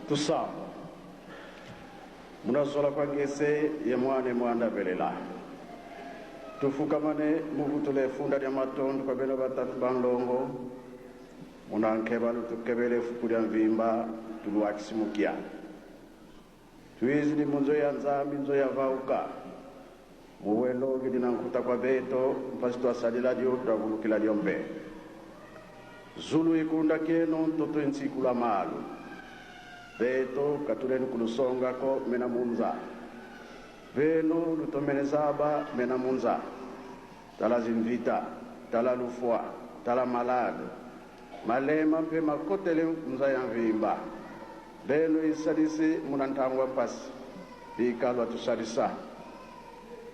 Tusamba munazola kwa ngese ye mwane mwanda velela. Tufukamane muvutule funda lya matondo kwa beno batatu banlongo munankeba lutukebele fuku lya mvimba tuluakisimukia. Twizili munzo ya nzambi nzo ya vauka. Muwelo gidi na nkuta kwa beto mpasi twasalila lyo twavulukila lyombe. Zulu ikunda keno ntoto insikula malu. Beto katuleni kulusongako mena munza. Beno lutomene zaba mena munza. Tala zimvita, tala lufwa, tala malade. Malema mpe makotele nza ya mvimba. Beno isalisi munantangwa mpasi. Bikalwa tusalisa.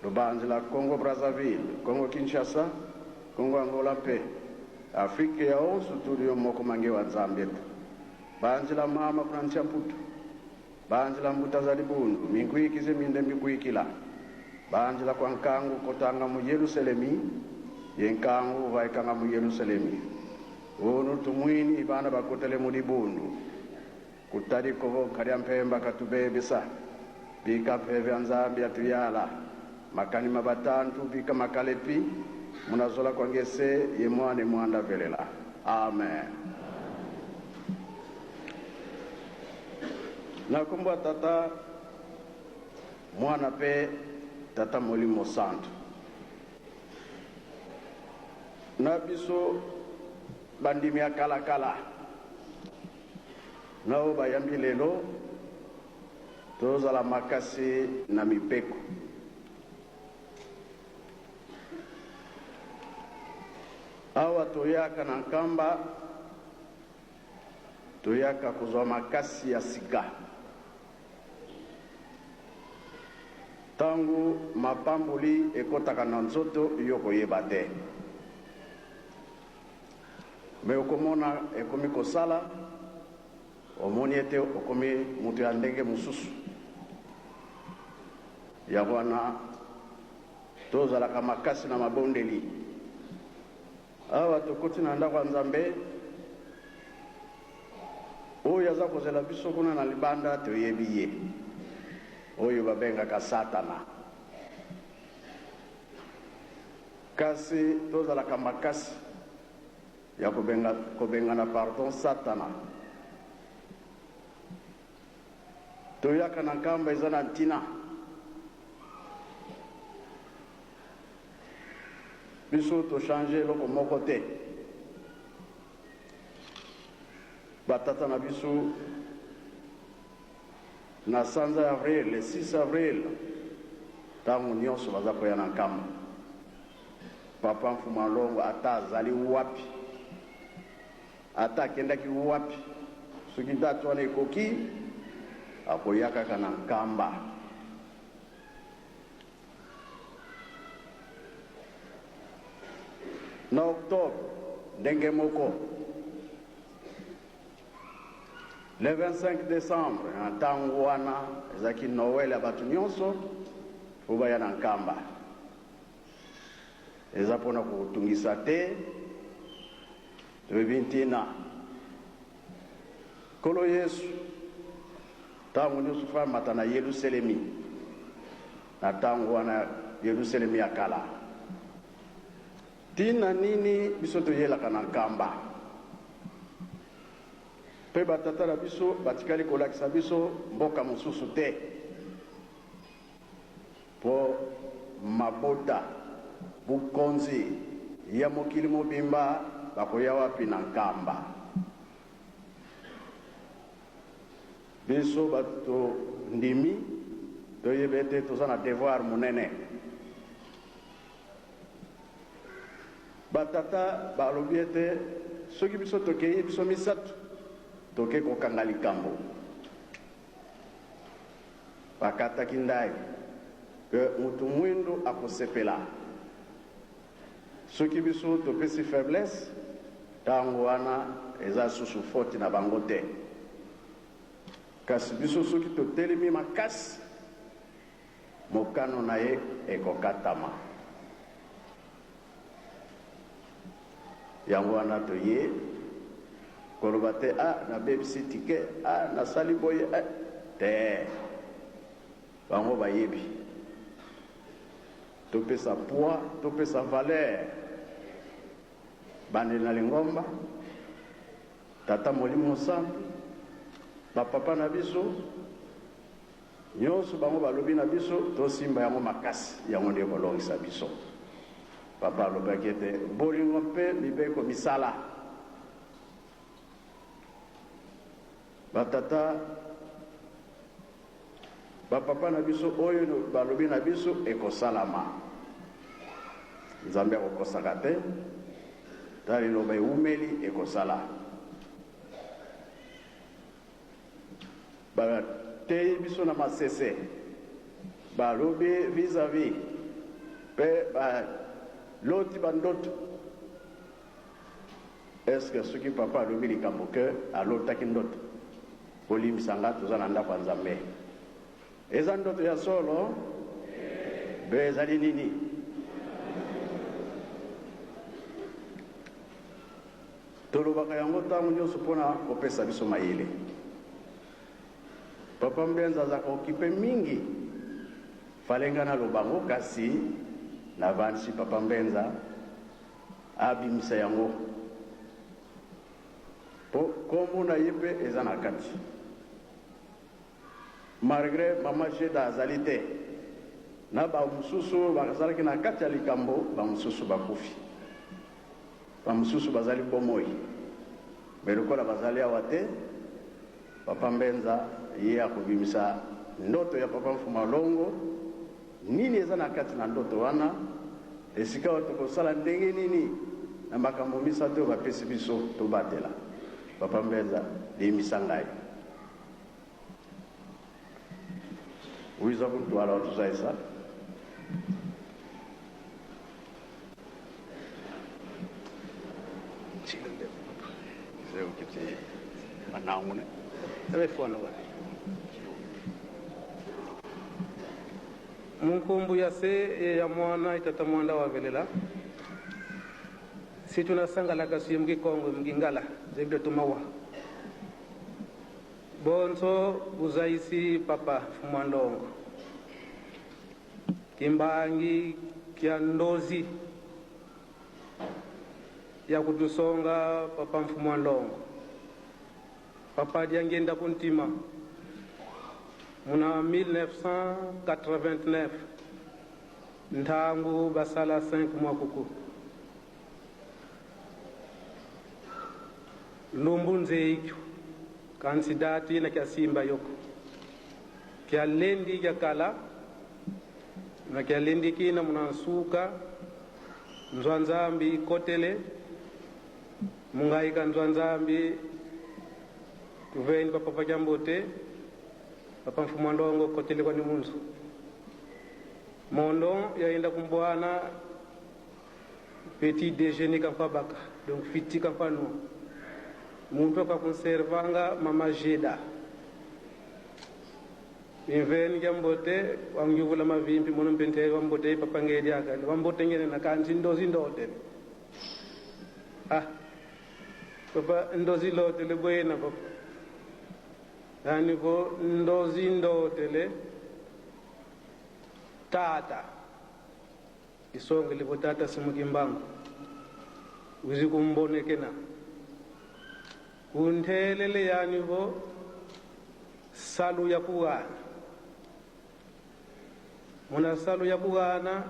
Lubanzi la Congo Brazzaville, Congo Kinshasa, Congo Angola mpe Afrika ya onso tuli yo moko mange wa Nzambe tu. Banzi la mama kuna ntia mputu. Banzi la mbuta za libundu, minkuikize minde mbikuikila. Banzi la kwa nkangu kotanga mu Yerusalemi, ye nkangu vaikanga mu Yerusalemi. Unu tumwini bana bakotele mu libundu. Kutali kovo nkalya mpemba katubebisa. Bika mpeve ya Nzambi atuyala. Makani mabatantu bika makalepi. Munazola kwa ngese ye mwane mwanda velela. Amen. Nakumbwa tata mwana pe tata molimo santu. Na biso bandimi ya kalakala. Nao bayambi lelo tozala makasi na mibeko. Awa toyaka na nkamba, toyaka kozwa makasi ya sika. Tangu mapamboli ekotaka na nzoto yo koyeba te. Me okomona ekomi kosala, omoni ete okomi moto ya ndenge mosusu. Yango wana tozalaka makasi na mabondeli. Awa tokoti na ndako ya Nzambe, oyo aza kozela biso kuna na libanda toyebi ye, oyo babengaka Satana. Kasi tozalaka makasi ya kobengana pardon Satana. Toyaka na nkamba eza na ntina. Biso tochange eloko moko te. Batata na biso na sanza ya avril, le 6 avril, ntango nyonso baza koya na nkamba. Papa Mfuma Longo ata azali wapi, ata akendaki wapi, soki date wana ekoki, akoya kaka na nkamba. Na octobre ndenge moko, le 25 décembre, na ntango wana ezalaki Noël ya bato nyonso po baya na nkamba. Eza mpona kotungisa te, toyebi ntina. Nkolo Yesu ntango nyonso fa amata na Yelusalemi, na ntango wana Yelusalemi ya kala. Ntina nini biso toyelaka na nkamba? Mpe batata na biso batikali kolakisa biso mboka mosusu te, po mabota bukonzi ya mokili mobimba bakoya wapi na nkamba? Biso bato ndimi toyebi ete toza na devoir monene. Batata balobi ete soki biso tokei biso misato toke kokanga likambo. Bakataki ndai ke mutu mwindu akosepela soki biso topesi faiblesse, ntango wana eza susu faute na bango te. Kasi biso soki totelemi makasi, mokano na ye ekokatama. Yango wana toye. Koloba te ah nabebisi ticket, ah nasali boye eh. Te, bango bayebi. Topesa poids, topesa valeur. Bandeli na lingomba, Tata Molimo Mosantu, ba papa na biso, Nionso bango balobi na biso, tosimba yango makasi, yango nde ekolongisa biso. Papa alobaki ete bolingo mpe mibeko misala. Batata, bapapa na biso, oyo balobi na biso ekosalama. Nzambe akokosaka te, ta liloba ewumeli ekosala. Ba teyi biso na masese, ba lobi vis a vis pe ba loti ba ndoto. Est ce que soki papa alobi likambo que alotaki ndoto, bolimbisa nga toza na ndako ya Nzambe. Eza ndoto ya solo? Be ezali nini? Tolobaka yango tango nionso pona kopesa biso mayele. Papa Mbenza azalaka occupe mingi, fallait nga naloba yango kasi navandisi Papa Mbenza abimisa yango po kombo na ye pe eza na kati. Malgre mama Jeda azali te, na ba mosusu oyo bazalaki na kati ya likambo, ba mosusu bakufi, ba mosusu bazali bomoi, mais lokola bazali awa te, Papa Mbenza ye akobimisa ndoto ya Papa Mfuma Longo, nini eza na kati na ndoto wana, esika oyo tokosala ndenge nini na makambo misato oyo bapesi biso tobatela. Papa Mbenza, limbisa ngai. Wiza kuntwala otuzaisa. Munkumbu ya se ya mwana itata mwanda wa velela si tunasangalaka siye mukikongo mukingala zebito tumawa Bonso buzaisi papa Mfumua Ndongo kimbangi kia ndozi ya kutusonga papa Mfumua Ndongo papa diangenda kuntima muna 1989 ntangu basala 5 mois kuku Lumbu nzeikyo kansidati na kya simba yoko kya lendi kya kala na kya lendi kina muna nsuka nzwa nzambi ikotele mungaika nzwa nzambi tuveni papa kya mbote papa mfumu ndongo kotele kwani munzu mondo yaenda kumbwana Petit dejeuner kampa baka donc fiti kampa no muntu akakunservanga mama Jeda imveni kya mbote wangyuvula mavimpi mono mpentele wa mbote papa ngeli akali wa mbote ngene na kanzi ndozi ndotele ah papa ndozi lotele bwena papa yani ko ndozi ndotele tata Isonge livo tata Simukimbangu wizi kumbonekena kunthelele yani vo salu ya kughana muna salu ya kughana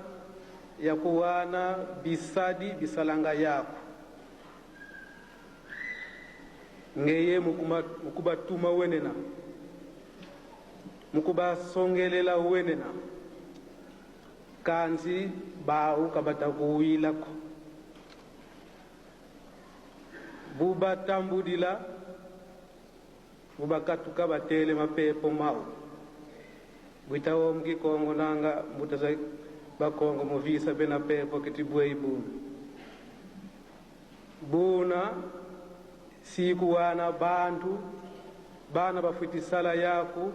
ya kughana bisadi bisalanga yako ngeye mukubatuma wenena mukubasongelela wenena Kanzi bau kabatakuwilako bubatambudila bubakatuka batele mapepo mau bwitawo mukikongo nanga mbuta za bakongo muvisa bena pepo kiti bwei buna buna siku wana bantu bana bafwiti sala yaku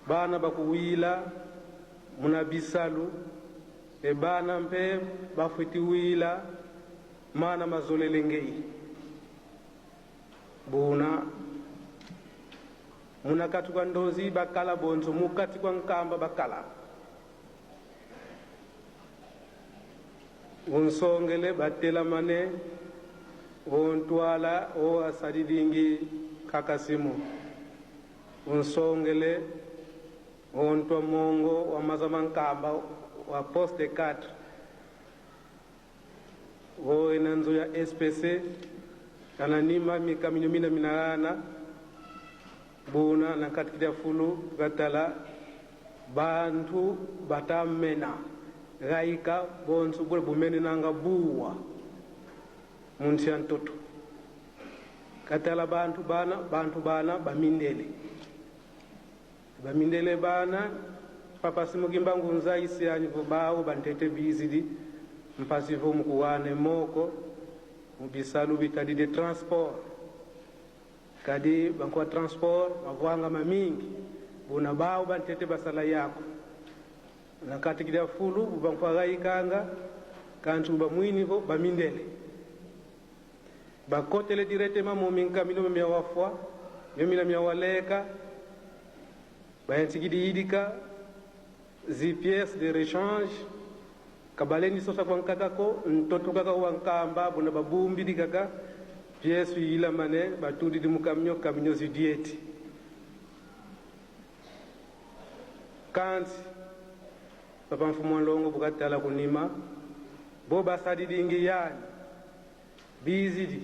Bana bakuwila muna bisalu e bana mpe bafwitiwila mana mazolele ngei. Munakati kwa ndozi bakala bonso, mukati kwa nkamba bakala. Unsongele batelamane wontwala o asalidingi kakasimu. Unsongele wontwa mongo wa mazama nkamba wa poste 4 wo ena nzo ya SPC ananima mikaminyo mina minana buna na katikida fulu katala bantu batamena gaika bonso bule bumene nanga buwa munsi ya ntoto katala bantu bana bantu bana bamindele bamindele bana papa simukimba ngunza isi anyi bawo bantete bizidi mpasi vo mukuwane moko mubisalu bitadi de transport kadi bankuwa transport mavwanga mamingi buna bawo bantete basala yako nakatikida fulu bankuwa gayikanga kantu bamwini vo bamindele bakotele directement mominkamino mia wafwa myomina mia waleka bayantikidi yidika zi pièces de rechange kabaleni sosa kwa nkakako ntoto kaka wa nkamba buna babumbidi kaka pièce yilamane batudi di mukamnyo kamnyo zidieti kanti papa mfumu longo bukatala kunima bo basadi dingi yani bizidi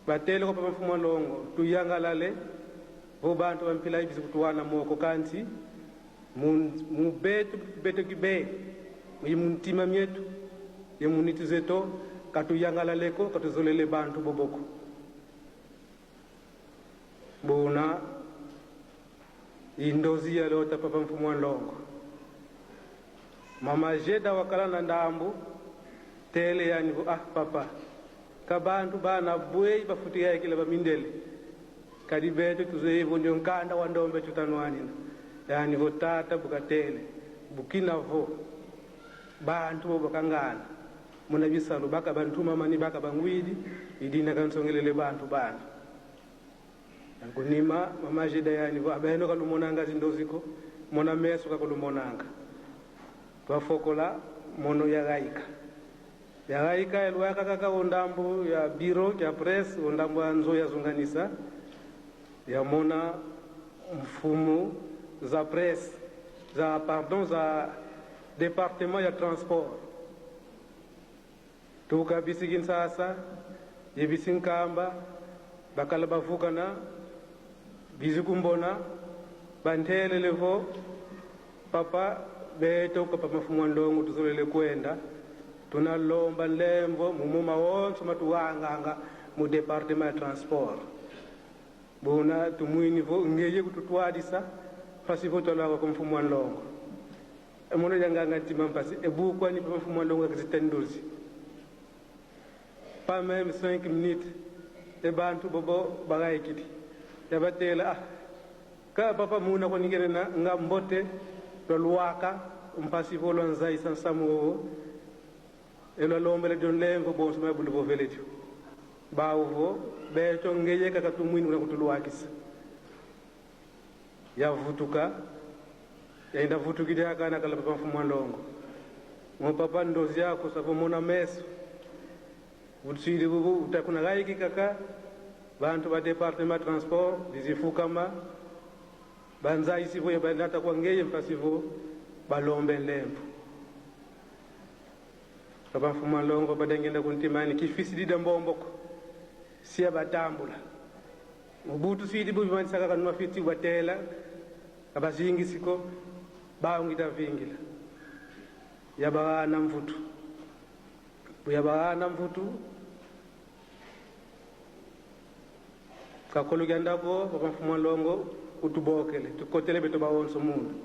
batele ko papa mfumu longo tuyangalale bo bantu bampila ibizi kutuwana moko kanti mu betu betu kibe yi muntima mietu ye muniti zeto katuyangalaleko katuzolele bantu boboko bona indozi ya lota papa mfumu wa longo mama jeda wakala na ndambu tele yani ah papa kabantu bana bwei bafuti ya kila bamindele kadi betu tuzeyivo ndio nkanda wa ndombe tutanwanina yani vo tata bukatele bukina vo bantu bo bakangana muna bisalo baka bantu mamani baka bangwidi idina kansongelele bantu bana kunima mama jeda yani vo abeno kalumonanga zindoziko mona meso kakulumonanga twafokola mono yagaika yagaika elwaka kaka ondambu ya biro ya press ondambu ya nzo yazunganisa yamona mfumu za presse za pardon za département ya transport tuka bisikin sasa yebisinkamba bakala bavukana bizikumbona banthelele vo papa beto papa mafumu ndongo tuzolele kwenda tunalomba lemvo mumuma wonso matuwanganga mu département ya transport bona tumwini vo ngeye kututwadisa pasi vo twalaka ko mfumu wa ndongo emono yanganga ntima mpasi ebukwani pa mfumu wa ndongo akizitenduzi pas même 5 minutes e bantu bobo bagayikiti yabatela ah ka papa muna ko ningene na nga mbote lwa luwaka mpasi vo lwa nzaisa nsamu wowo e lwa lombele don lemvo bonso ma bulu vo veletio bawo vo beto ngeye kaka tumwini kuna kutuluwakisa yavutuka yaenda vutukile akana kala papa mfumu wa ndongo mo papa ndozi yako savo mona meso vutswili vuvu utakuna gayiki kaka bantu ba département transport bizifukama banzaisi vo yabanata kwa ngeye mpasi vo balombe lembo papa mfumu wa ndongo badengenda kuntimani kifisidida mbomboko siya batambula mubutu swidi bubi manisaka kanuma fiti batela abazingisiko bawongita vingila yabawana mvutu buyabawana mvutu kakolugyandako papa mfumu wa ndongo utubokele tukotele beto bawonso mundu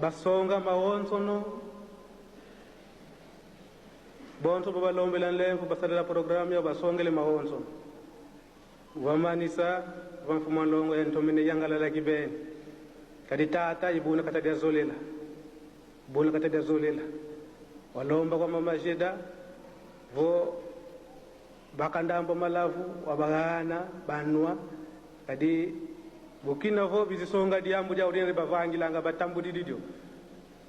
basonga mawonso no bonso babalombela nlemfu basalela programme ya basongele mawonso wamanisa papa mfumu wa ndongo entomene yangalalaki bene kadi tata ibuna katadi azolela buna katadi azolela walomba kwa mama jeda vo bakandambo malavu wabagana banwa Kadi bukina vo bizisonga diambu dia udinre bavangilanga batambudi didio.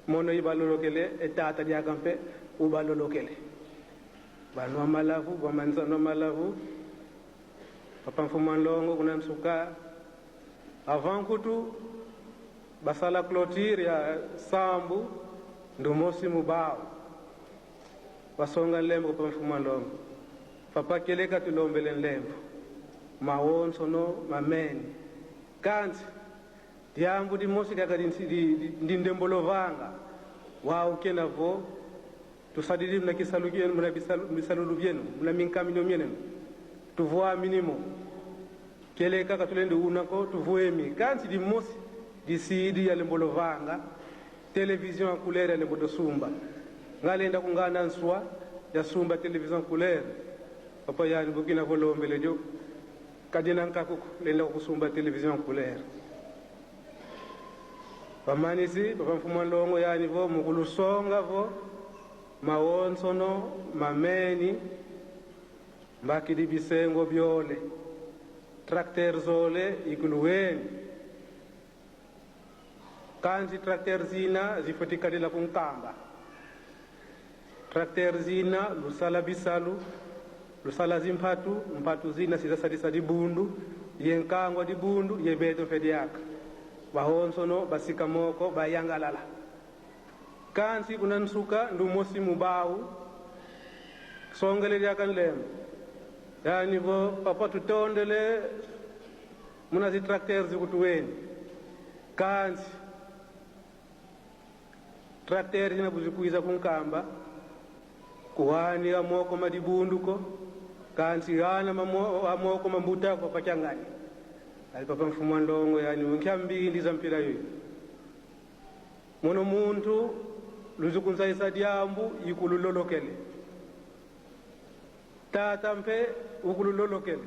Mono ibalolokele etata diakampe ubalolokele. Banwa malavu, bamanza malavu. Papa Mfuma Ndongo kuna nsuka. Avant kutu basala clôture ya sambu ndumosi mubao. Basonga nlembo papa Mfuma Ndongo. Papa keleka tulombele nlembo. Mawonso no mameni. Kanti diambu dimosi kaka di ndembolovanga. Wau kena vo tusadili mna kisalu kienu mna bisalulu byenu mna minkamino mienu tuvoa minimo kele kaka tulende unako tuvoemi kanti dimosi disidi ya lembolovanga television en couleur ya lembo sumba ngalenda kungana nswa ya sumba television couleur papa yani bukina volombele jo kadina nkakuku lenda kusumba television en couleur bamanisi papa Mfuma Ndongo yani vo mukulusonga vo mawonsono mameni mbakidi bisengo byole tracteur zole ikuluweni kanzi tracteur zina zifutikalila kunkamba tracteur zina lusala bisalu lusala zimphatu mphatu zina sizasalisa dibundu yenkangwa dibundu yebeto mfediaka bahonsono basika moko bayangalala kansi kuna nsuka ndumosi mubau songele lyaka nlembo yani vo papa tutondele muna zi tracteur zikutuweni kansi tracteur zina buzikuiza kunkamba kuhani amoko madibunduko kansi hana amoko mambutako pachangani ali papa Mfuma Ndongo yani nkyambindi za mpira yoyo mono muntu luzikunzaisa diambu ikululolokele tata mpe ukululolokele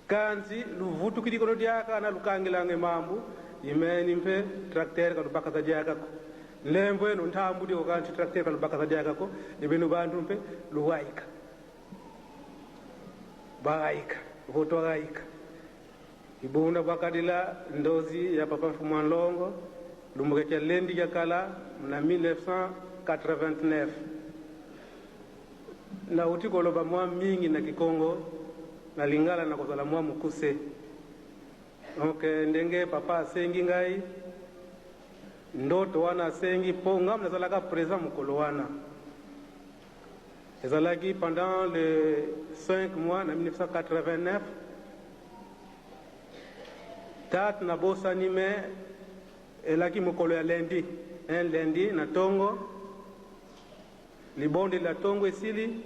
kansi luvutukili kono diaka na lukangilange mambu imeni mpe tracteur kalubakasa diakako lembo eno ntambudi ko kansi tracteur kalubakasa diakako ibenu bantu mpe luwaika bawaika votwawaika ibunda bwakadila ndozi ya papa Mfuma Ndongo lumbuke lendi ya kala na 1989 na uti koloba mwa mingi na kikongo na lingala na kozala mwa mukuse donc ndenge papa asengi ngai ndoto wana asengi mpo ngai nazalaka présent mokolo wana ezalaki pendant le 5 mois na 1989 date nabosani me elaki mokolo ya lundi un lundi na ntongo libondeli ya ntongo esili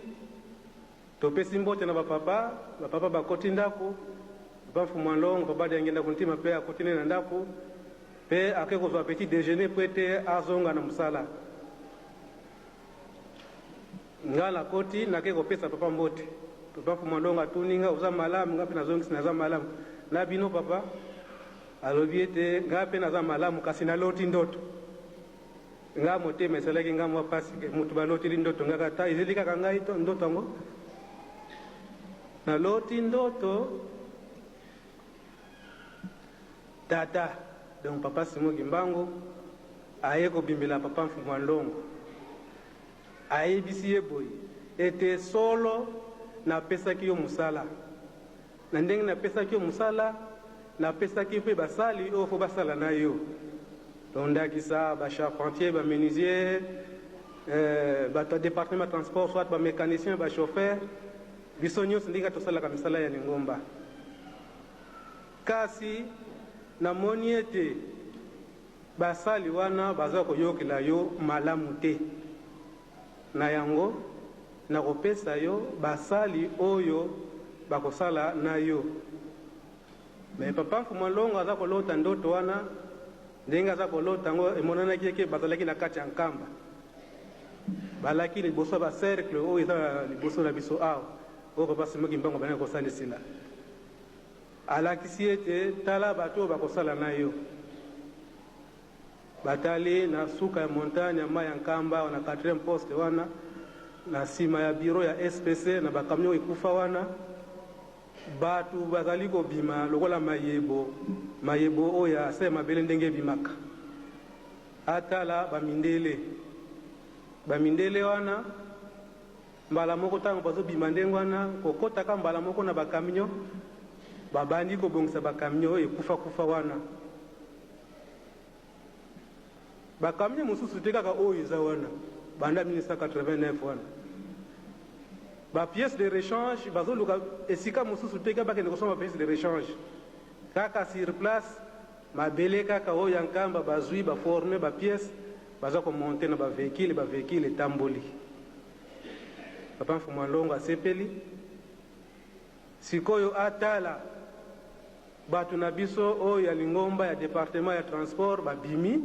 topesi mbote na bapapa bapapa bakoti ndako papa Mfuma Ndongo papa Diangenda kuntima mpe akoti ne na ndako mpe ake kozwa petit déjeuner po ete azonga na mosala nga nakoti nake kopesa papa mbote papa Mfuma Ndongo atuni nga oza malamu nga mpe nazongisi naza malamu na bino papa alobi ete nga mpe naza malamu kasi naloti ndoto nga motema esalaki nga mwa pasi moto baloteli ndoto ngaka ta ezeli kaka ngai to ndoto yango naloti ndoto tata donc papa Simon Kimbangu aye kobimbela papa Mfuma Ndongo ayebisi ye boye ete solo napesaki yo mosala na ndenge napesaki yo mosala napesaki mpe basali oyo fo basala na yo donc ndakisa bacharpentier bamenuisier bato ya département transport soit bamécanicien bachauffeur biso nyonso ndenge tosalaka misala ya lingomba kasi namoni ete basali wana baza koyokela yo malamu te na yango nakopesa yo basali oyo bakosala na yo me papa Mfuma Ndongo aza kolota ndoto wana ndenge aza kolota yango emonanaki eke bazalaki na kati ya nkamba balaki liboso ya bacercle oyo eza liboso na biso awa oyo papa Simon Kimbangu bandaki kosalisila alakisi ete tala bato oyo bakosala na yo batali na suka ya montagne ya mai ya nkamba na 4e poste wana na nsima ya bureau ya SPC na bakamion ekufa wana. Bato bazali kobima lokola mayebo, mayebo oyo ya se ya mabele ndenge ebimaka. Atala bamindele, bamindele wana mbala moko ntango bazobima ndenge wana, kokotaka mbala moko na bakamio, babandi kobongisa bakamio oyo ekufa-kufa wana. Bakamio mosusu te, kaka oyo eza wana banda 1989 wana. Ba pièces de rechange bazoluka esika mosusu te, kaka bakende kosomba pièces de rechange kaka sur place. Mabele kaka oyo ya Nkamba bazwi baforme ba pièces, baza komonte na bavéhicule, bavéhicule etamboli. Papa Mfumu Alongo asepeli. Sikoyo atala bato na biso oyo ya lingomba ya departement ya transport babimi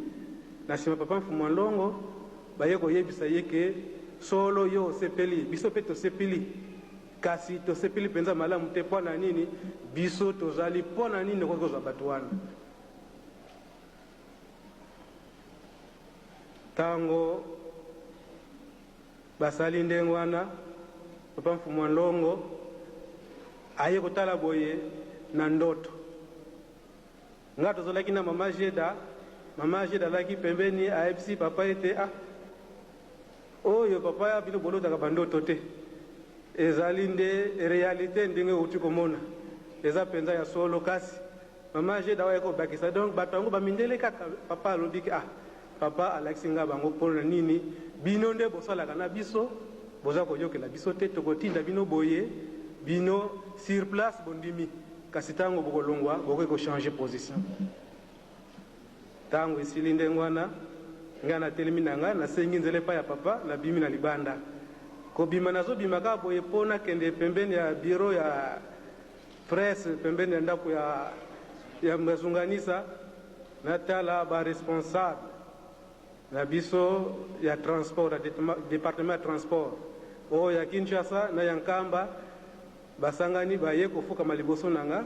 na nsima Papa Mfumu Alongo, baye koyebisa ye ke solo yo osepeli, biso mpe tosepeli, kasi tosepeli mpenza malamu te. Mpo na nini biso tozali, mpo na nini okoki kozwa bato wana? Ntango basali ndenge wana, Papa Mfumu Alongo aye kotala boye na ndoto. Nga tozalaki na Mama Jeda. Mama Jeda azalaki pembeni, ayebisi papa ete: "Ah, oyo papa ya bino bolotaka bandoto te, ezali nde réalité. Ndenge outi komona eza mpenza ya solo." Kasi Mama Jeda oyo kobakisa, donc bato yango bamindele kaka. Papa alobiki: "Ah, papa alakisi nga bango. Mpona nini bino nde bosalaka na biso, boza koyokela biso te? Tokotinda bino boye, bino sur place bondimi, kasi ntango bokolongwa bokoki kochange position." Ntango esili ndenge wana, ngai natelemi na ngai, nasengi nzela epai ya papa, nabimi na libanda. Kobima, nazobima kaka boye mpo nakende pembeni ya bureau ya presse, pembeni ya ndako ya Mazunganisa, natala baresponsable na biso ya transport, ya département ya transport oyo ya Kinshasa na ya Nkamba. Basangani, baye kofukama liboso na nga,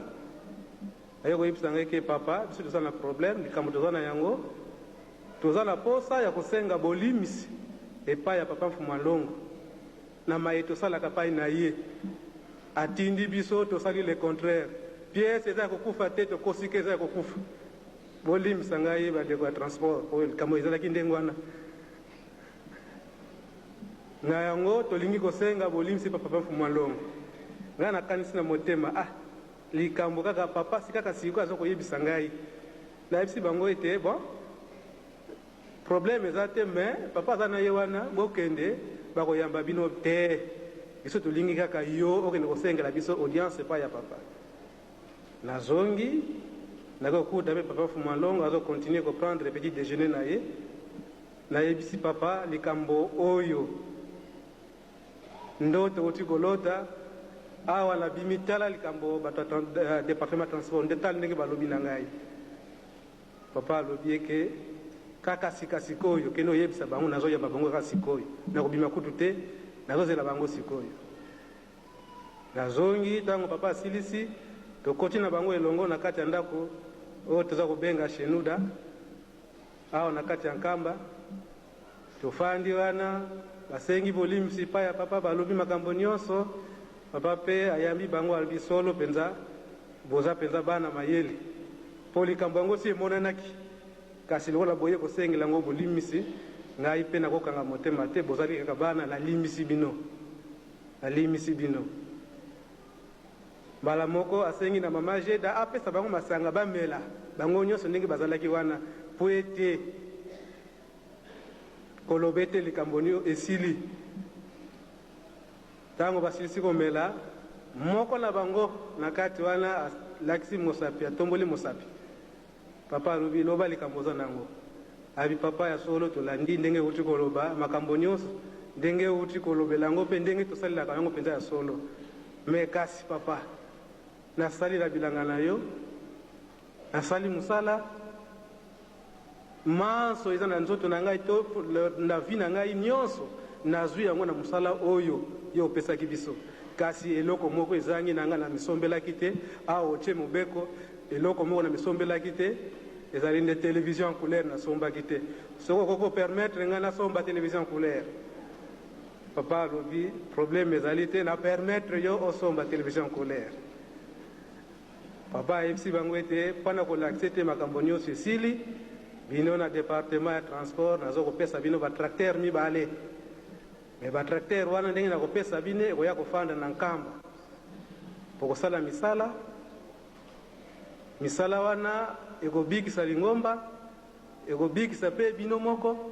aye koyebisa ngai ke: "Papa, biso toza na problème. Likambo toza na yango, toza na posa ya kosenga bolimisi epai ya Papa Mfumu Alongo na maye tosalaka pai na ye. Atindi biso, tosali le contraire. Pièce eza ya kokufa te, tokosika eza ya kokufa. Bolimbisa ngai, bandeko ya transport, oyo likambo ezalaki ndenge wana. Na yango tolingi kosenga bolimbisi pa Papa Mfumu Alongo." Ngai nakanisi na motema: "Ah, likambo kaka papa si kaka sikoyo aza koyebisa ngai." Nayebisi bango ete: "Bon, problème eza te, mais papa aza na ye wana, bokende, bakoyamba bino te. Biso tolingi kaka yo okende kosengela biso audience epai ya papa." Nazongi, nakokuta mpe Papa Mfumu Alongo azocontinue koprendre petit déjeuner na ye. Nayebisi papa likambo oyo ndoto outi kolota awa. Nabimi, tala likambo bato ya département transport nde, tala ndenge balobi na ngai. Papa alobi eke: "Kaka sika sikoyo kende oyebisa bango, nazoyamba bango kaka sikoyo, nakobima kutu te, nazozela bango sikoyo." Nazongi, ntango papa asilisi, tokoti na bango elongo na kati ya ndako oyo toza kobenga Shenuda awa na kati ya Nkamba. Tofandi wana, basengi bolimbisi epai ya papa, balobi makambo nyonso. Papa mpe ayambi bango, alobi: "Solo mpenza boza mpenza bana mayele, mpo likambo yango si emonanaki, kasi lokola boye kosengela yango bolimbisi, ngai mpe nakokanga motema te. Bozali kaka bana, nalimbisi bino, nalimbisi bino." Mbala moko asengi na Mama Jeda apesa bango masanga, bamela bango nyonso ndenge bazalaki wana, mpo ete koloba ete likambo nio esili. Ntango basilisi komela, moko na bango na kati wana alakisi mosapi, atomboli mosapi. Papa alobi: "Loba likambo oza nango." Abi: "Papa, ya solo tolandi ndenge euti koloba makambo nyonso, ndenge euti kolobela yango mpe ndenge tosalelaka yango mpenza ya solo. Mais kasi papa, nasalela bilanga na yo, nasali mosala manso eza na nzoto na ngai to na vie na ngai nyonso, nazwi yango na mosala oyo yo opesaki biso. Kasi eloko moko ezangi na ngai, na misombelaki te. Awa otie mobeko, eloko moko na misombelaki te, ezali nde télévision en couleur, nasombaki te. Soki okoki kopermettre ngai nasomba télévision en couleur." Papa alobi: "Problème ezali te, na permettre yo osomba télévision en couleur." Papa ayebisi bango ete mpo na kolakisa ete makambo nyonso esili, bino na departement ya transport nazo kopesa bino ba tracteurs mibale. Mais ba tracteurs wana ndenge nakopesa bino ekoya kofanda na Nkamba. Bokosala misala, misala wana ekobikisa lingomba, ekobikisa mpe bino moko,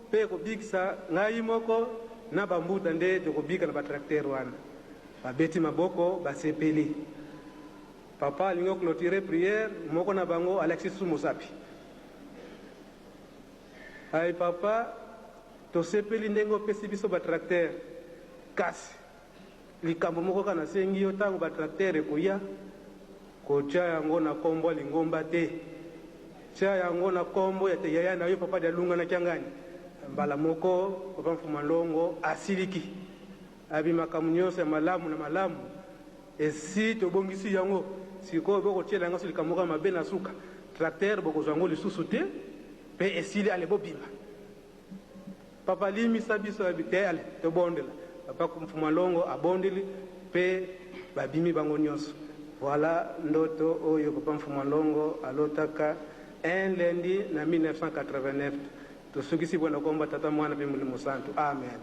mpe ekobikisa ngai moko na bambuta nde tokobika na ba tracteurs wana. Babeti maboko, basepeli. Papa alingi clôturer prière, moko na bango alakisi susu mosapi. Ai papa, tosepeli ndenge opesi biso ba tracteurs, kasi likambo moko kaka nasengi yo, ntango ba tracteurs ekoya, kotia yango na kombo ya lingomba te, tia yango na kombo ya te yaya na yo papa Dialunga na Kiangani. Mbala moko papa Mfuma Longo asiliki, abi makambo nyonso ya malamu na malamu esi tobongisi yango, sikoyo bokotiela yango likambo moko ya mabe na suka, tracteur bokozwa yango lisusu te, mpe esili, ale bobima. Papa limisa biso, abi te, ale tobondela. Papa Mfuma Longo abondeli mpe babimi bango nyonso. Voilà ndoto oyo papa Mfuma Longo alotaka un lundi na 1989. Tosukisi bwana komba Tata, Mwana mpe Molimo Santu. Amen.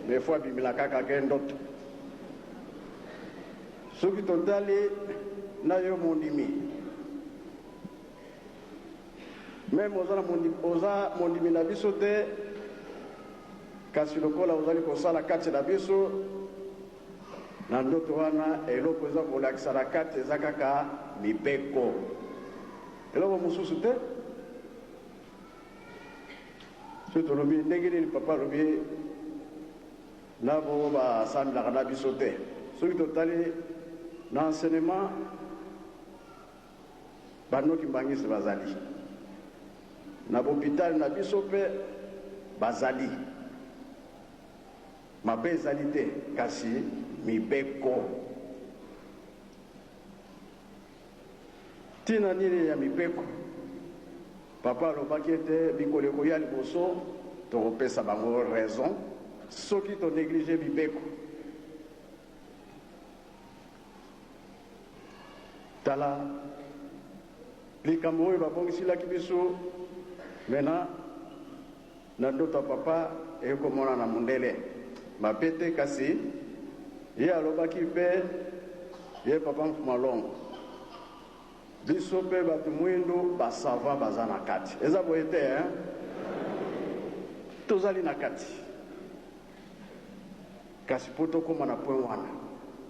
Mais faut abimela kaka ke ndoto. Soki totali na yo mondimi, meme oza na mondimi, oza mondimi na biso te, kasi lokola ozali kosala kati na biso na ndoto wana, eloko eza kolakisa na kati eza kaka mibeko, eloko mosusu te. Soki tolobi ndenge nini papa alobi na bongo basambelaka na biso te, soki totali na enseignement, banoki mbangisi bazali na bopital na biso mpe bazali mabe ezali te, kasi mibeko. Ntina nini ya mibeko? Papa alobaki ete mikolo ekoya liboso tokopesa bango raison soki tonéglige mibeko. Tala likambo oyo babongisilaki biso mena na ndoto ya papa ekomona na mondele mabe te, kasi ye alobaki mpe ye papa Mfuma Longo, biso mpe bato mwindu basava baza na kati. Eza boye te, hein? Tozali na kati, kasi mpo tokóma na point wana,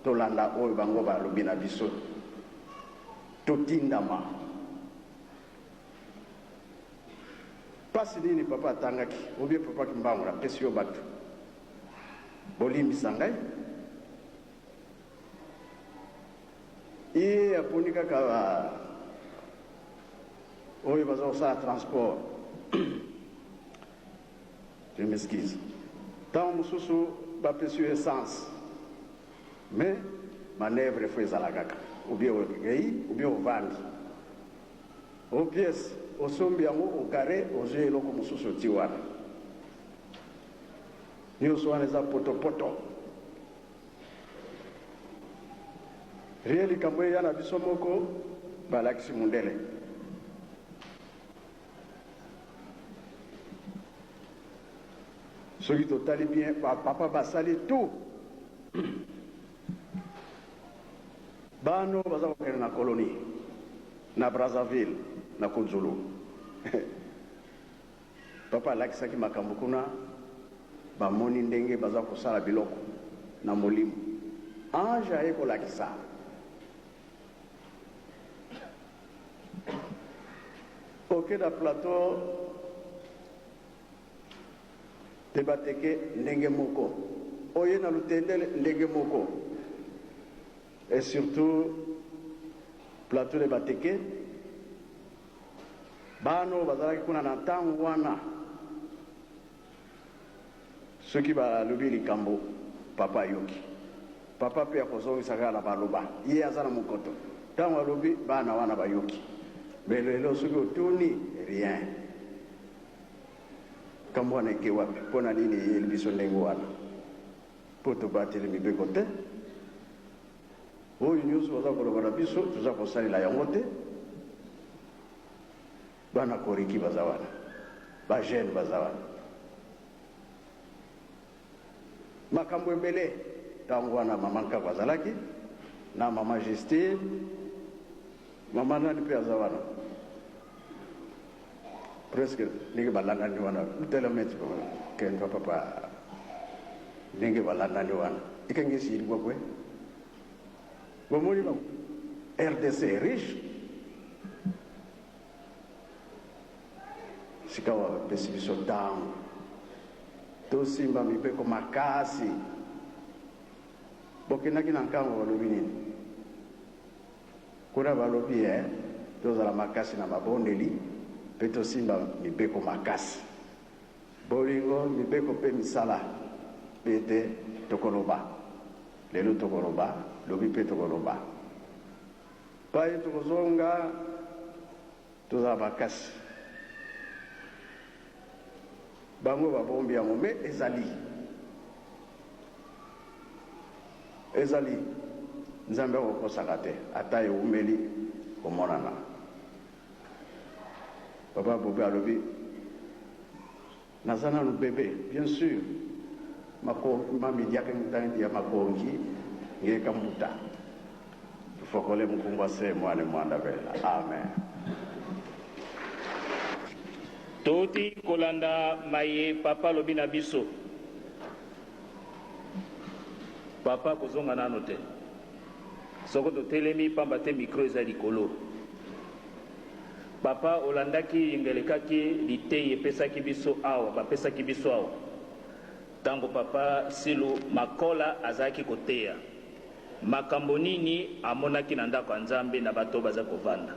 tolanda oyo bango balobi na biso, totindama. Mpasi nini papa atangaki obie papa Kimbangu apesi yo bato bolimbisa ngai, ye aponi kaka oyo baza kosala transport. Je m'excuse, ntango mosusu bapesi yo essence, mais manœuvre efo ezala kaka obie okei obie ovandi o pièce osombi yango okare, ozwi eloko mosusu oti wana, nyonso wana eza potopoto. Rie likambo eya na biso moko balakisi mundele. Soki totali bien, bapapa basali tout, bano baza kokende na colonie na Brazzaville na Kunzulu. Papa alakisaki makambo kuna, bamoni ndenge baza kosala biloko na molimo. Ange aye kolakisa oke na plateau te, bateke ndenge moko, oye na Lutendele ndenge moko, et surtout plateau de Bateke, bana oyo bazalaki kuna na ntango wana, soki balobi likambo, papa ayoki, papa mpe akozongisa kaka na baloba. Ye aza na mokoto, ntango alobi, bana wana bayoki. Mais lelo soki otuni, rien. Kambo wana eke wapi? Mpo na nini eyeli biso ndenge wana? Mpo tobateli mibeko te. Oyo nyonso baza koloba na biso toza kosalela yango te. Bana koriki baza wana, ba jeune baza wana, makambo ebele. Ntango wana mama Nkako azalaki na mama Justine, mama nani mpe aza wana presque ndenge balandani wana telemeti kendwa papa ndenge balandani wana ikengesi iligwa kwe bomoni ba RDC riche sikawa bapesi biso ntango tosimba mibeko makasi. Bokendaki na nkango balobi nini kuna? Balobi e tozala makasi na mabondeli mpe tosimba mibeko makasi, bolingo, mibeko mpe misala, mpe ete tokoloba lelo, tokoloba lobi mpe tokoloba pai tokozonga, tozala makasi. Bango babombi yango, me ezali ezali Nzambe akokosaka te, ata ewumeli komonana. Papa Bobe alobi naza nanu bebe, bien sûr mamidiaka ntangi ya makongi ngeka mbuta tufokole mukungwa se mwane mwanda bela. Amen. Touti kolanda maye papa alobi na biso. Papa kozonga nano te soko totelemi, pamba te micro eza likolo. Papa, olandaki yenga elekaki litei epesaki biso awa, bapesaki biso awa ntango papa Silu Makola azalaki koteya makambo nini amonaki na ndako ya Nzambe na bato baza kovanda.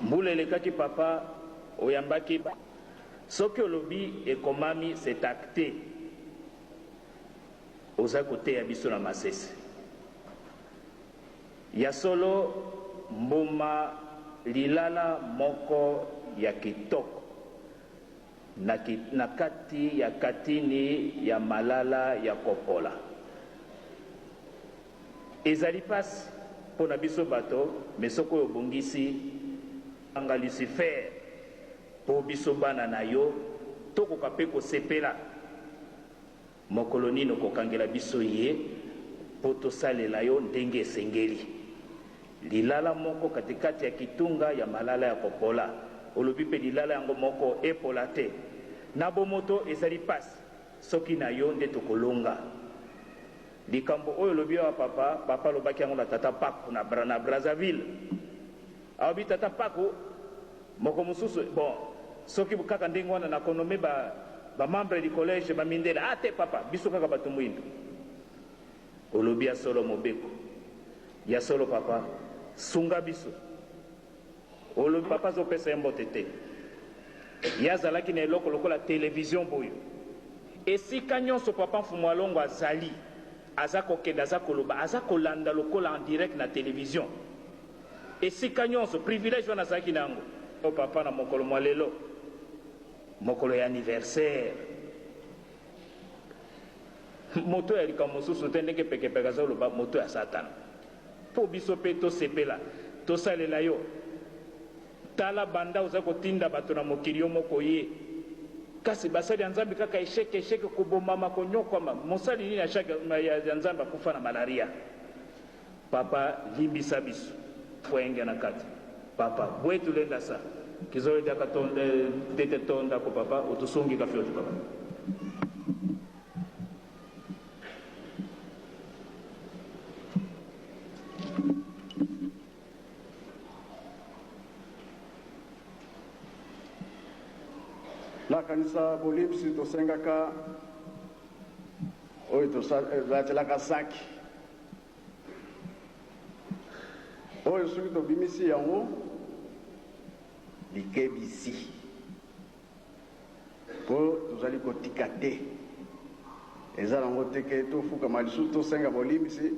Mbula elekaki papa oyambaki, soki olobi ekomami, c'est acté. Oza koteya biso na masese ya solo, mbuma lilala moko ya kitoko na, na kati ya katini ya malala ya kopola. Ezali mpasi mpo na biso bato, me soki oyo obongisi anga Lucifer mpo biso bana na yo tokoka mpe kosepela. Mokolo nini okokangela biso ye mpo tosalela yo ndenge esengeli? Lilala moko katikati ya kitunga ya malala ya kopola. Olobi mpe lilala yango moko epola te. Na bomoto ezali mpasi, soki na yo nde tokolonga. Likambo oyo olobi awa papa, papa alobaki yango na tata Paku na, na Brazzaville. Alobi tata Paku moko mosusu, bon, soki kaka ndenge wana nakonome ba bamembre du collège bamindele. Ah te papa, biso kaka bato mwindo. Olobi ya solo mobeko ya solo papa, sunga biso. Olobi papa azopesa ye mbote te, ye azalaki na eloko lokola television boyo esika nyonso papa Mfumu Alongo azali, aza kokende, aza koloba, aza kolanda lokola en direct na television esika nyonso. Privilège wana azalaki na yango. O papa, na mokolo mwa lelo, mokolo ya anniversaire, moto ya likambo mosusu te, ndenge pekepeke azoloba moto ya Satana, mpo biso mpe tosepela, tosalela yo. Tala, banda oza kotinda bato na mokili, yo moko ye, kasi basali ya Nzambe kaka esheke esheke, kobomama, konyokwama. Mosali nini ya Nzambe akufa na malaria? Papa, limbisa biso fwenge na kati. Papa bwetu lenda sa kizoyediaka tete tondako papa otusungika fiotu papa. Nakanisa bolimbisi tosengaka oyo tolatelaka saki oyo, soki tobimisi yango likebisi mpo tozali kotika te, eza nango te ke tofukama lisusu tosenga bolimbisi.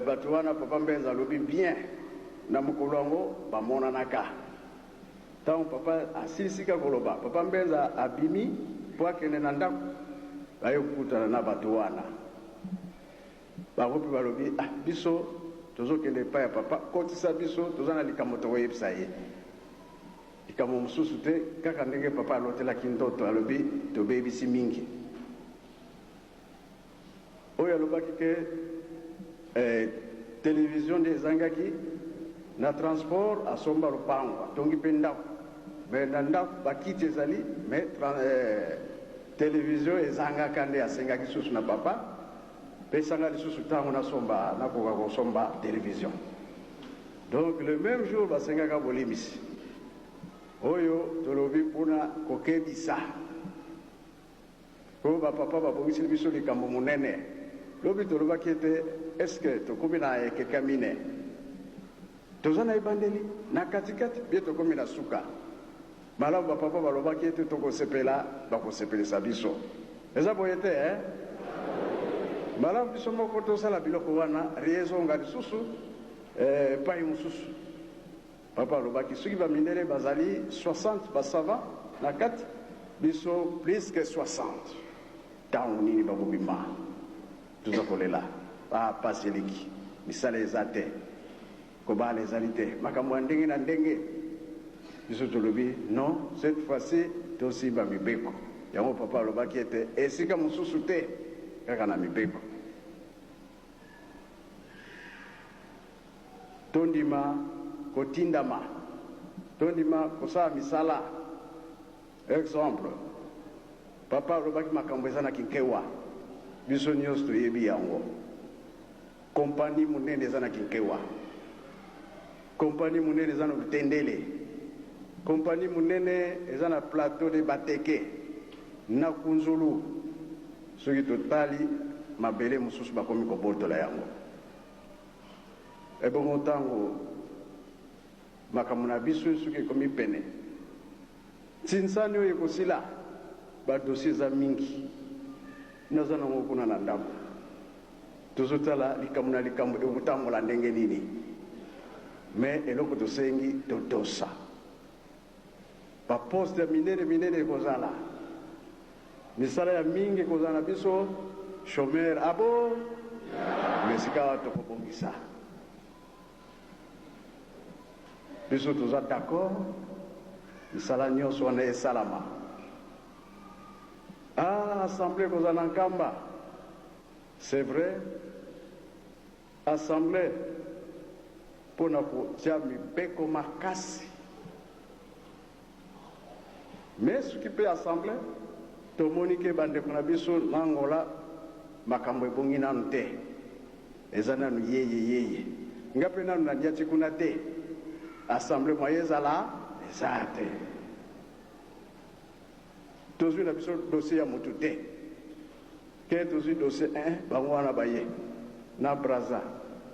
Bato wana papa Mbenza alobi bien na mokolo yango bamonanaka. Ntango papa asilisika koloba, papa Mbenza abimi mpo akende na ndako, baye kokutana na bato wana. Bango mpe balobi, ah, biso tozokende epai ya papa, kotisa biso, toza na likambo tokoyebisa ye. Likambo mosusu te, kaka ndenge papa alotelaki ndoto, alobi tobebisi mingi. Oyo alobaki ke eh, television nde ezangaki na transport, asomba lopango, atongi mpe ndako, mais na ndako bakiti ezali, mais eh, television ezangaka, nde asengaki susu na papa, pesanga lisusu ntango nasomba, nakoka kosomba television. Donc le même jour basengaka bolimisi. Oyo tolobi mpona kokebisa, po bapapa babongiseli biso likambo monene. Lobi tolobaki ete eske tokomi na ekeke mine, toza na ebandeli, na katikati, bie tokomi na suka. Malamu bapapa balobaki ete tokosepela, bakosepelisa biso. Eza boye te, eh? Malamu biso moko tosala biloko wana, rie ezonga lisusu epai mosusu. Papa alobaki soki bamindele bazali 60 basava na kati, biso plus que 60. Ntango nini bakobima? Toza kolela, pasi eleki, misala eza te, kobala ezali te, makambo ya ndenge na ndenge. Biso tolobi non, cette fois-ci tosimba mibeko. Yango papa alobaki ete esika mosusu te, kaka na mibeko. Tondima kotindama, tondima kosala misala. Exemple, papa alobaki makambo eza na Kinkewa, biso nyonso toyebi yango. Kompani monene eza na Kinkewa, kompani monene eza na Lutendele, kompani monene eza na Plateau de Bateke na Kunzulu. Soki totali mabele mosusu bakomi kobotola yango. Ebongo ntango makambo na biso soki ekomi pene, ntinsani oyo ekosila, badossier eza mingi, naza nango kuna na ndako. Tozotala likambo na likambo ekotambola ndenge nini, me eloko tosengi totosa. Baposte ya minene minene ekozala, misala ya mingi ekozala na biso chômeur abo, me sika awa tokobongisa. Biso toza d'accord, misala nyonso wana esalama. Ah, assemblée ekozala na Nkamba, c'est vrai, assemblée mpona kotia mibeko makasi. Me soki mpe assemblée tomoni ke bandeko na biso na Angola makambo ebongi nanu te, eza nanu yeye yeye, nga mpe nanu naniati kuna te, assemblée moye ezala eza te. Tozwi na biso dossier ya motu te, ke tozwi dossier 1 bango wana baye na Brazza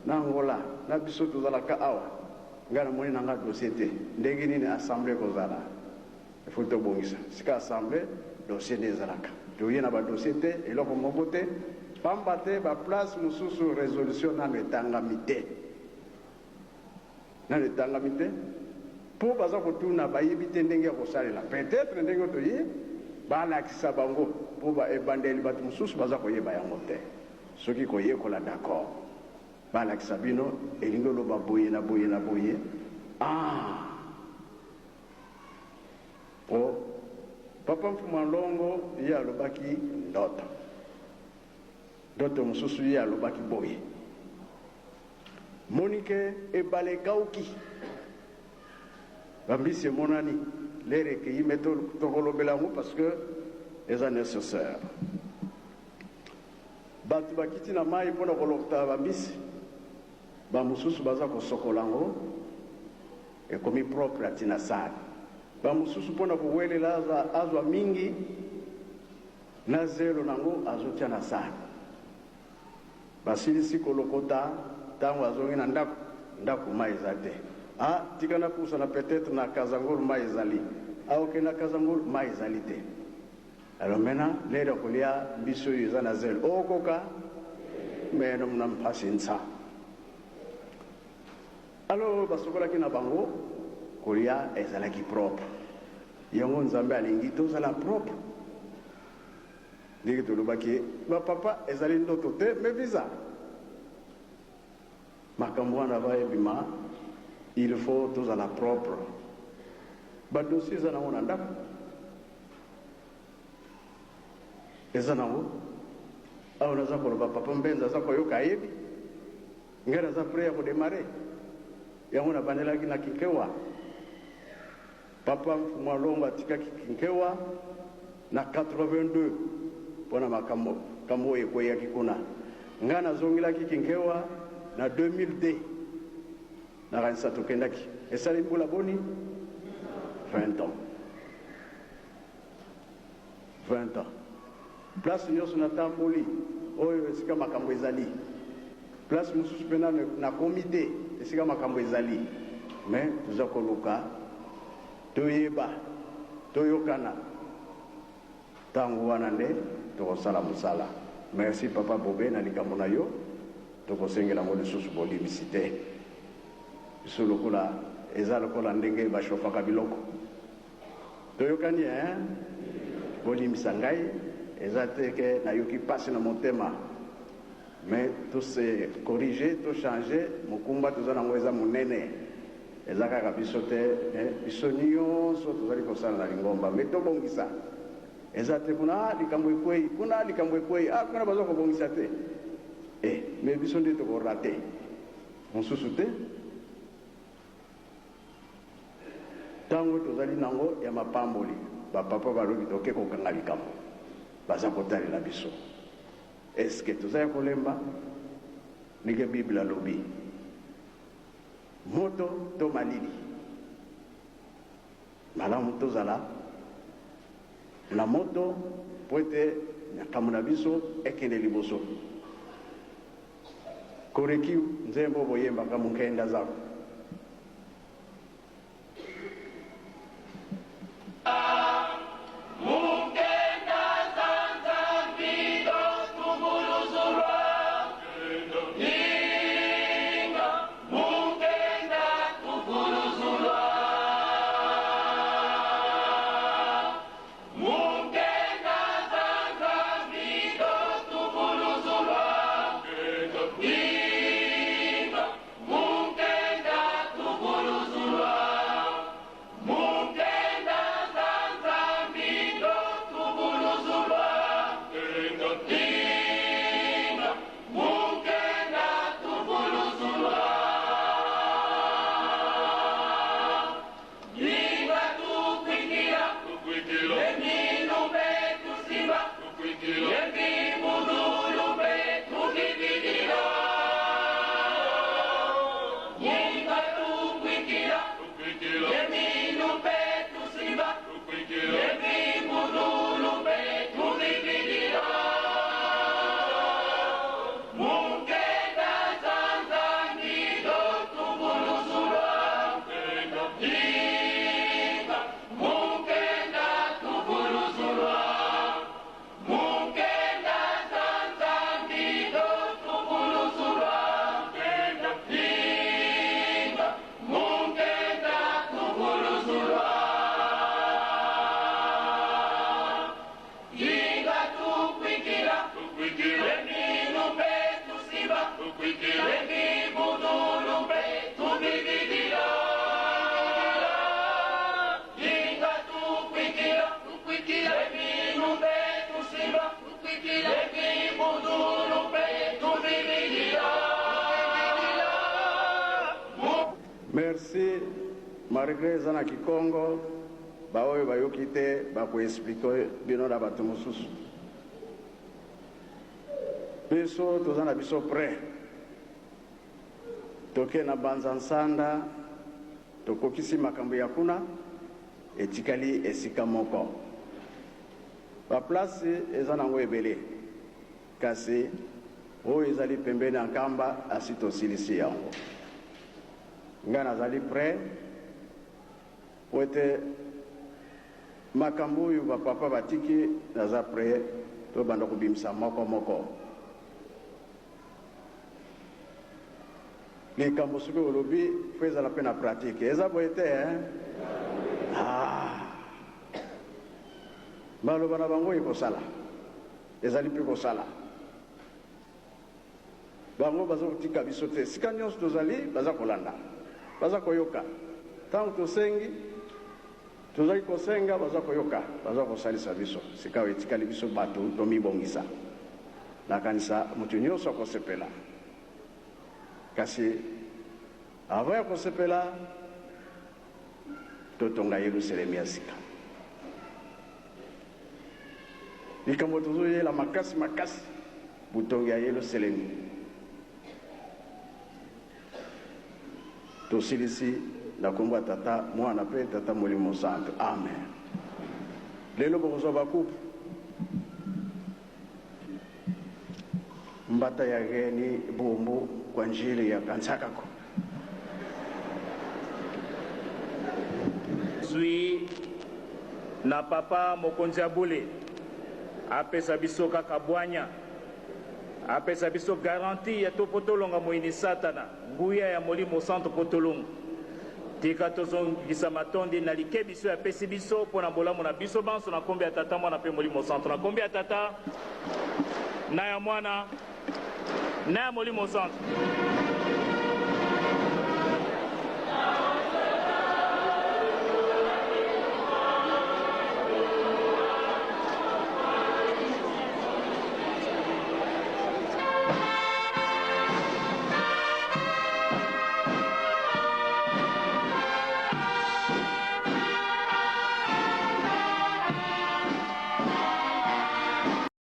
na Angola na biso tozalaka awa, nga namoni na nga dossier te. Ndenge nini assemblée ekozala? Il faut tobongisa sika assemblée, dossier nde ezalaka. Toye na badossier te, eloko moko te, pamba te baplace mosusu résolution nano etangami te, nano etangami te, mpo baza kotuna, bayebi te ndenge ya kosalela. Peut-être ndenge toye balakisa bango, mpo ebandeli bato mosusu baza koyeba yango te. Soki koyekola, d'accord, balakisa bino elingi oloba boye na boye na boye. Ah, po papa Mfuma Longo ye alobaki ndoto, ndoto mosusu ye alobaki boye, monike ebale ekauki, bambisi emonani, lere ekei, me tokolobela yango parce que eza nécessaire. Bato bakiti na mai mpona kolokota bambisi, bamosusu baza kosokola yango, ekomi propre ati na sani. Bamosusu mpona kowelela azwa mingi na zelo nango azotia na sani. Basilisi kolokota, ntango azongi na ndako, ndako mai eza te. Ah, tika napusana peut-être na Kazangulu mai ezali. Aoke na Kazangulu mai ezali te. Alors maintenant lelo kolia mbisi oyo eza na zelo okoka meno muna mpasi nsa. Alors basokolaki na bango, kolia ezalaki propre. Yango Nzambe alingi tozala propre. Ndenge tolobaki bapapa, ezali ndoto te, mais visa. Makambo wana va ebima, il faut tozala propre. Ba dossier eza nango na ndako, eza nango awa. Naza koloba, papa Mbenza aza koyoka, ayebi ngai naza prêt ya kodémarrer yango. Nabandelaki na Kinkewa. Papa Mfumu Alongo atikaki Kinkewa na 82 mpona makambo kambo oyo ekweyaki kuna. Ngai nazongelaki Kinkewa na 2002. Nakanisa tokendaki, esali mbula boni? 20 ans, 20 ans. Place nyonso natamboli oyo esika makambo ezali, place mosusu mpe nano nakomi te esika makambo ezali, mais toza koluka toyeba, toyokana. Ntango wana nde tokosala mosala. Merci, papa Bobe, na likambo na yo. Tokosengela yango lisusu bolimbisi te. Biso lokola eza lokola ndenge bashofaka biloko, toyokani, hein? Bolimbisa ngai, eza te ke nayoki mpasi na motema, mais tose corriger, tochanger. Mokumba toza nango eza monene, eza kaka biso te, biso nyonso tozali kosala na lingomba. Mais tobongisa, eza te kuna likambo ekwei, kuna likambo ekwei, ah, kuna baza kobongisa te. Mais biso nde tokorater, mosusu te. Ntango tozali nango ya mapamboli, bapapa balobi toke kokanga likambo, baza kotalela biso. Eske toza ya kolemba? Ndenge Bible alobi, moto to malili, malamu tozala na moto po ete makambo na biso ekende liboso. Koreki nzembo boyembaka, Munkenda zako. Merci. Malgré eza na Kikongo, baoyo bayoki te, bakoexpliquer bino na bato mosusu. Biso toza na biso prêt. Toke na Banza Nsanda, tokokisi makambo ya kuna, etikali esika moko. Baplace eza nango ebele, kasi oyo ezali pembeni ya Nkamba, asi tosilisi yango. Ngai nazali prêt po ete makambo oyo bapapa batiki, naza prêt tobanda kobimisa moko moko likambo. Soki olobi, fo ezala mpe na pratique. Eza boye te, hein? Ah. Maloba na bango ekosala, ezali mpe kosala. Bango baza kotika biso te. Esika nyonso tozali, baza kolanda, baza koyoka. Ntango tosengi, tozali kosenga, baza koyoka, baza kosalisa biso. Sikawa etikali biso bato tomibongisa. Nakanisa moto nyonso akosepela. Kasi avant ya kosepela, totonga Yelusalemi ya sika. Likambo tozoyela makasi makasi, botongi ya Yelusalemi. Tosilisi na kombo ya Tata, Mwana pe Tata Molimo Santu. Amen. Lelo bokozwa ba coupe. Mbata ya geni bumbu kwa njili ya kansakako. Zwi na papa mokonzi ya bule apesa biso kaka bwanya, apesa biso garantie ya to mpo tolonga moyini Satana, nguya ya Molimo Santu mpo tolonga. Tika tozongisa matondi na likebi oyo apesi biso mpo na bolamu na biso banso, na nkombo ya Tata, Mwana mpe Molimo Santu. Na nkombo ya Tata, na ya Mwana, na ya Molimo Santu.